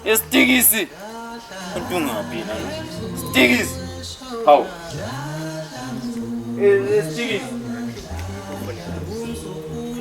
Esitikisi. Umuntu ungaphi la? Sitikisi. Hawu. Esitikisi.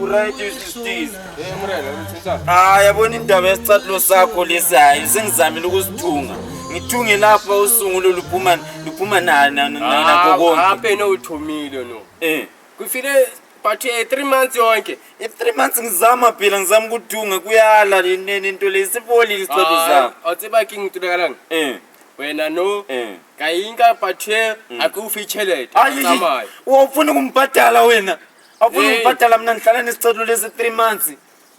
Uright isitikisi. Eh murena, uthintsa. Ah yabona indaba yesicathulo sakho lesi hayi sengizamile ukusithunga. Ngithunge lapha usungulo luphuma luphuma na na na- nakho konke. Hape no uthomile no. Eh. Kufile but 3 months yonke. I-3 months ngizama phela ngizama ukuthunga kuyala le nto le sibolile isicathulo sakho. A tseba ke ngitulekalang. Eh. Wena no. Eh. Ka inka but a ke o fe tšhelete. Ayi, Tsamaya. awufuni ukumbhadala wena. Awufuni Eh. ukumbhadala mina ngihlala nesicathulo lesi 3 months.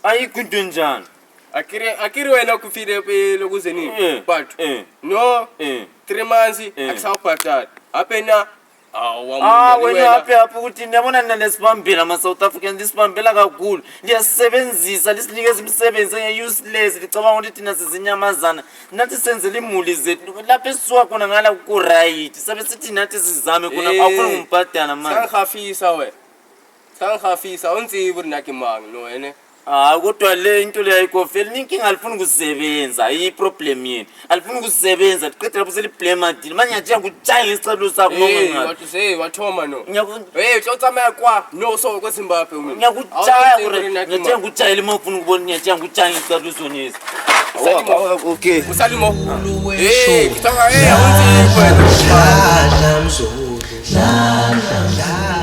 Ayikho into enjalo. Akere wena kufile pele kuze nini? Eh. But Eh. no Eh. 3 months Eh. akusawubhadala. Hape na awa Ah wena happy happy ukuthi niyabona nina lesibambela ama-South Africans lisibambela kakhulu liyasebenzisa lisinikeza imisebenzi enye-useless licabanga ukuthi thina sizinyamazana nathi senzela imuli zethu lapho esisuka khona ngala ku-right sabe sithi nathi sizame khona Eh. awufuni ukumbhadala manje. Sangihafisa wena. Sangihafisa awuntsibi uri nna ke mang no wena. Hayi kodwa le into le ayikho vele inkinga alifuni kusebenza ayiyi-problem yenu alifuni kusebenza liqeda lapho seliblame adile manje ngiyatshela ngikutshaye ngesicelo sakho Hey, nonga what say wathoma no. Ngiyaku- Hey, tlo tsamaya kwa no so ko Zimbabwe mina. Ngiyakutshaya gore ngiyatshela ngikutshayele uma ufuna ukubona ngiyatshela ngikutshaya ngesicelo sonesi. Okay. Usali mo. Hey, ke tloga hey, awuntsibi wena. Dladla mzulu, dladla, dladla.